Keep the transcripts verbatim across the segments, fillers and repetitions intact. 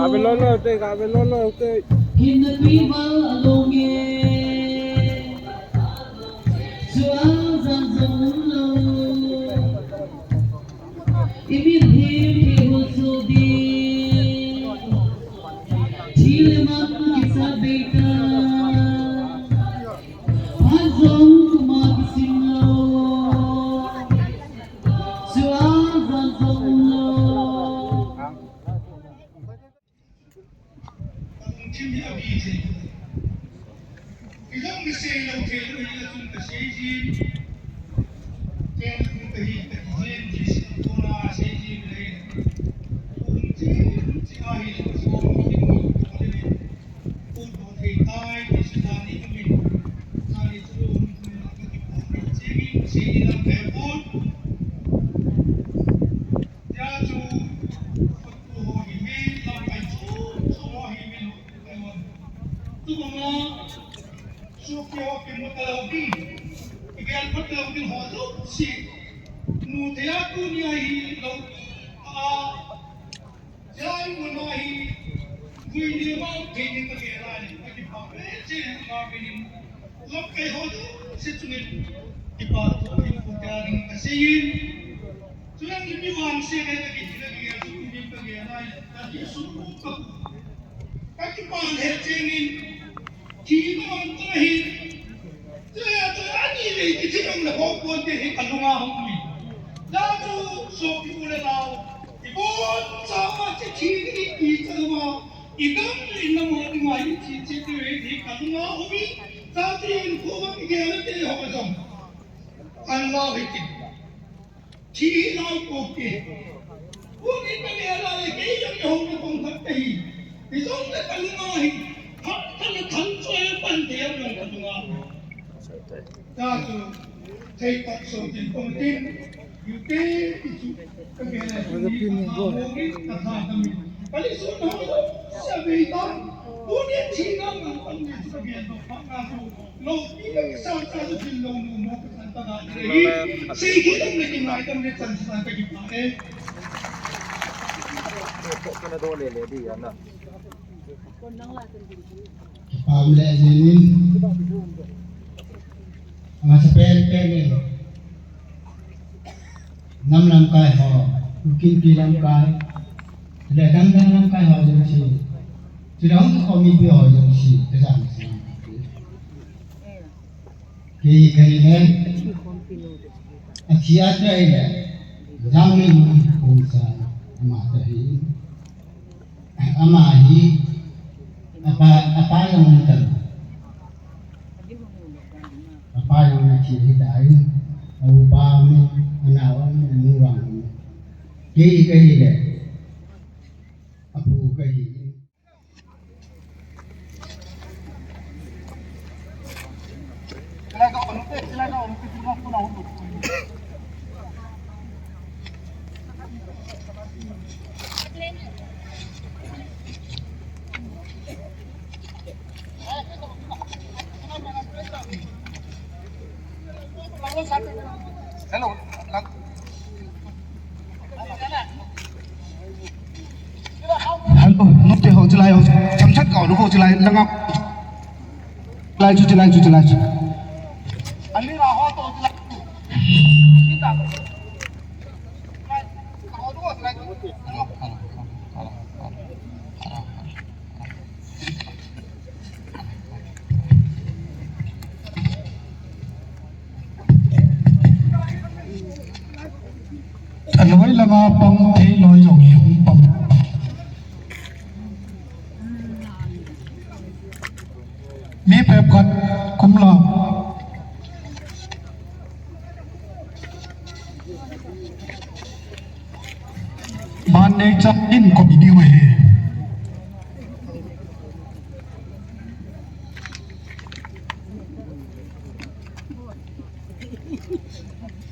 Gabe lolo te, gabe lolo te. Kinapi val alonge. Chua zan zong lo. Imin him hi hu su di. Thile man kisa beita. Phat zong kuma kisim lo. Chua zan zong lo. Thim hi a bi thei. Kidang ka sei lo thei lo hi a chun ka sei jin. Ken a chun ka hi ka ti jin, Jesu a kona sei jin le. Kum chi, kum chi a hi lo so, kum chi a hi lo. Kum thei tai, Jesu ta ni ka min. Ta ni chu lo, kum chi a hi lo. Ka ti pa, ka sei jin a ka pon. Tia chu, khutu ho hi hi, lamkai chu, chu ho hi min ho, kai hon. Tu banga, suki ho kimu talou ding, kigel phat talou ding ho jouse. Mu thei a tunia hi lou a, jai mun a hi, vui ni ma thei ni ka gel a ni, ka kipa ve che ma min. Lamkai ho jouse chungin, kipa thu in ko tia ding ka sei in. Chulang le mi vangse le ka kiti ka gel chu tunin ka gel a, ka ti su ka pu. Ka kipa le chengin, thi ka mang ta hi. Chule a chule ani le kiti ang le ho pon te hi ka lunga hung mi. Da chu so ki u le nau. I bon sa ma che thi ni i cha ma. I dam le i nam ho ding a i thi che te hi ka lunga hung mi. Sa ti in ko ma ki gel te ho ka jong. An lau hi ti. Thi hi lau ko ke. Ko ni ka le la le ke yang ye hong ni kong khat te hi. Hi jong le ka lunga hi. Khat ka le thang choi pan te yang ka lunga. Ta chu. Thei tak so tin kong tin. Yu te ti chu. Ka ke le ni ka ha mo ni ka ha ka mi. Ka li su na ho. Sa be ta. Ko ni thi na na ka ni ka ke do pa na chu. Kipah le jinin. Amasa pen pen in. Nam lamkai ho, Kuki lamkai. Le dang dang lamkai ho jong si. Chule hung committee ho jong si. Ka jam si. Kei, kei le, athi a te le, jang le mun kong sa, ama te hi, ama hi, apa, apa jong mun tan, apa jong na thi hi tai, a upa mi, ana wa mi, anu wa mi, kei, kei le, apu kei. Hello. Hello, nute ho, chilai ho, chamchat ka ho, nute ho, chilai, langa. Chilai chu, chilai chu, chilai chu. Hello, hello, hello, hello, hello, hello. Aloi langa pang thei loi jong hi hung pang. Mi pep khat kum la. Ban nei chak in committee u hi.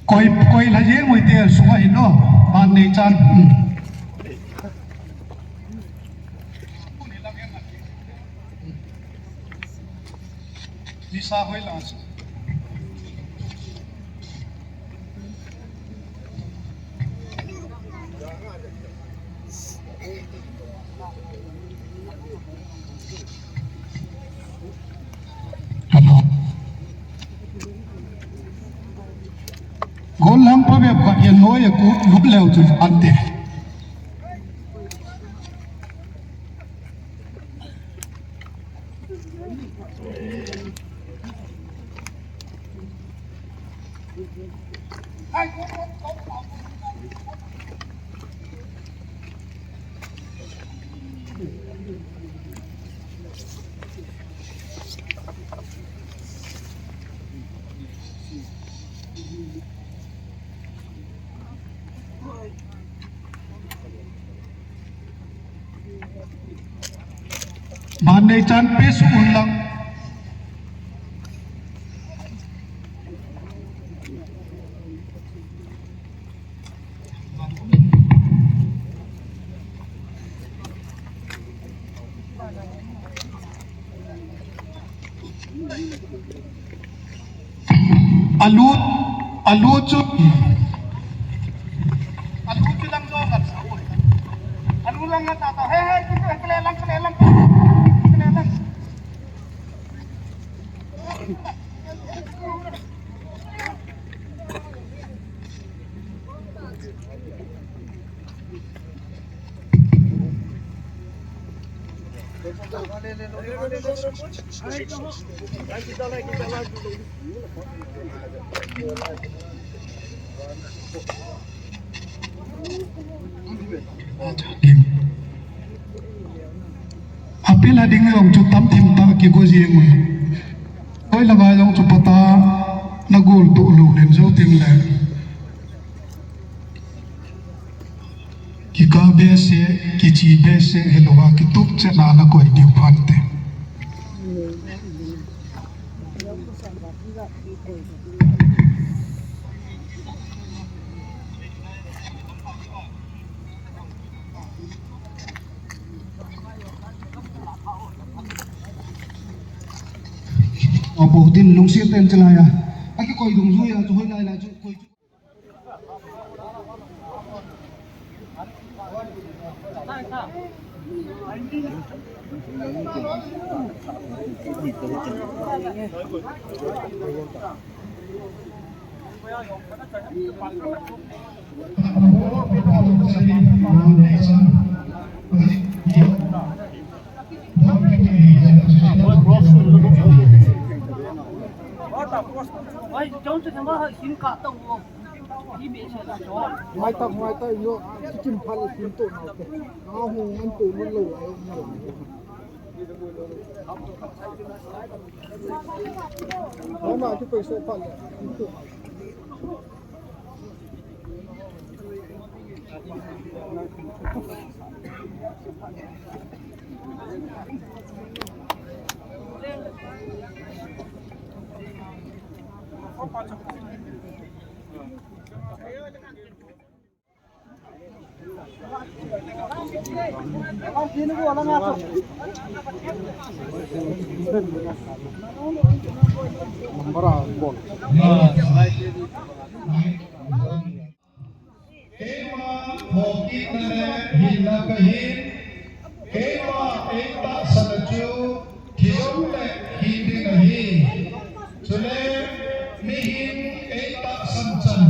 Koi, koi la jeng moi te sunga hin no. Ban nei chan. Hmm. Nisa hoi la chu. Golhang phabep khat hian noi a ku lut leu chu ante. Ban nei chan pe su un lang. Alut, alut chu. Alut chu lang do ngat sa ui. Alut lang ngat ta ta. He, he, kile lang, kile lang, kile lang. Apel a ding jong chu tam thim ta kigo jeng ui. Koi lama jong chu pata na gol to lo len jo ting le. Kika behseh, kichi behseh, hilou a kitup chet na na koi diu phan te. Apo din lungsiat ten chalai a. Aki koi dungjui a chu hoilai lai chu koi chu. Mai tak, mai tak, yo, chicken pal, chicken to, na, okay. Ahu ngan tu mun lo, lo. Mama, tu paiso pal, tu. Keima hokitna le hinna kahin, keima eitahsan chu thi jongle hi ding ahi. Chule mihem eitahsan chan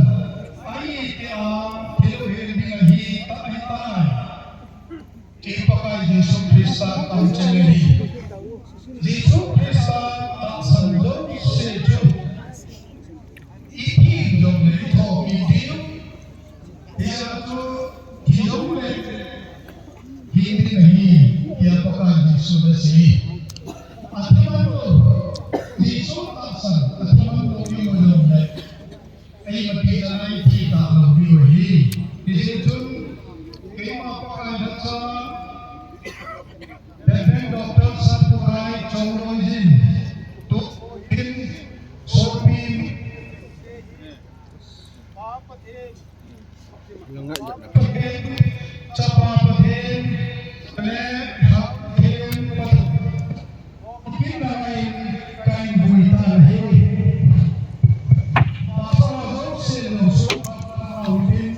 ahi tia thil hil ding ahi ta ahitai. I Pakai Jesu Christa tahsan ahi. Jesu Christa tahsan jouse chu i thi jongle i thopi diu. Hijeh chun thi jongle hi ding ahi, tia Pakai Jesu in asei. Athi man lou, Jesu tahsan athi man lou i mu jongle, eima thi chan a i thi talou diu ahi. Hijeh chun keima Pakai lhacha, Reverend Doctor Satpukai Chongloi jin, tukin sopin, Pa Pathen, Pa Pathen, Chapa Pathen, le Pathen Pathen. Kin na ngai kai bui ta hi. Pastor Joseph lo so pa utin.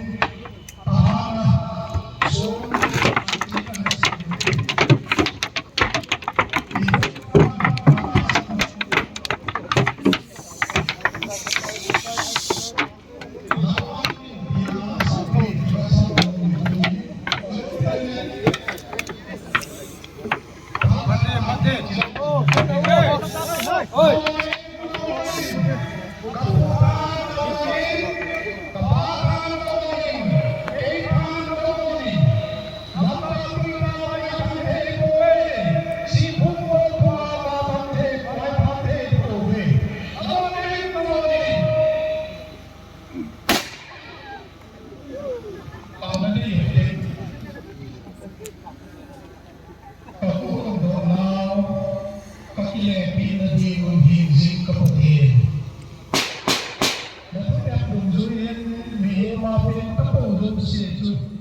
Pathen chu